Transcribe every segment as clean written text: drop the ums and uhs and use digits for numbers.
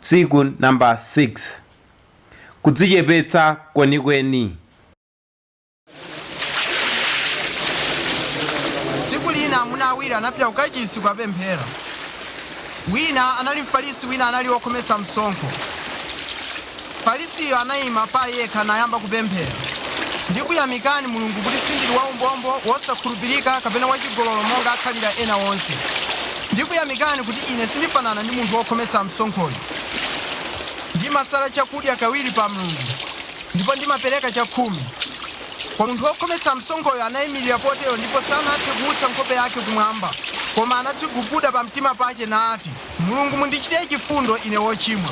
Tsiku namba 6. Kudzichepetsa kwenikweni. Tsiku lina amuna awiri anapita ku kachisi kukapemphera. Wina anali Mfarisi, wina anali wokhometsa msonkho. Mfarisiyo anaima pa yekha nayamba kupemphera. Ndikuyamikani Mulungu kuti sindili waumbombo, wosakhulupirika kapena wachigololo monga akhalira ena onse. Ndikuyamikani kuti ine sindifanana ndi munthu wokhometsa msonkhoyu. Ndimasala chakudya kawiri pa mlungu, ndipo ndimapereka chakhumi. Koma munthu wokhometsa msonkhoyo anaimirira potero ndipo sanathe kuutsa nkhope yake kumwamba, koma anadziguguda pamtima pache nati, Mulungu mundichitire chifundo ine wochimwa.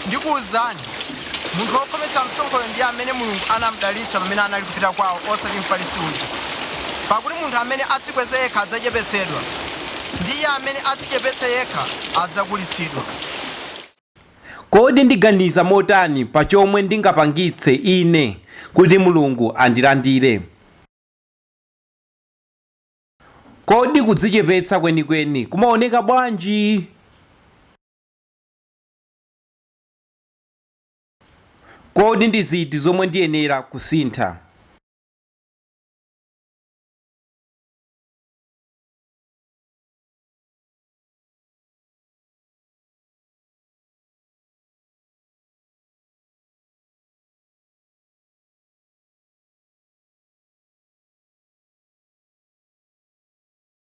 Ndikuuzani, munthu wokhometsa msonkhoyo ndiye amene Mulungu anamdalitsa pamene anali kupita kwawo osati Mfarisi uja. Pakuti munthu amene adzikweza yekha adzachepetsedwa, ndi iye amene adzichepetsa yekha adzakulitsidwa. Kodi ndiganiza motani pa chomwe ndingapangitse ine kuti Mulungu andilandire? Kodi kudzichepetsa kwenikweni kumaoneka bwanji? Kodi ndi ziti zomwe ndiyenera kusintha?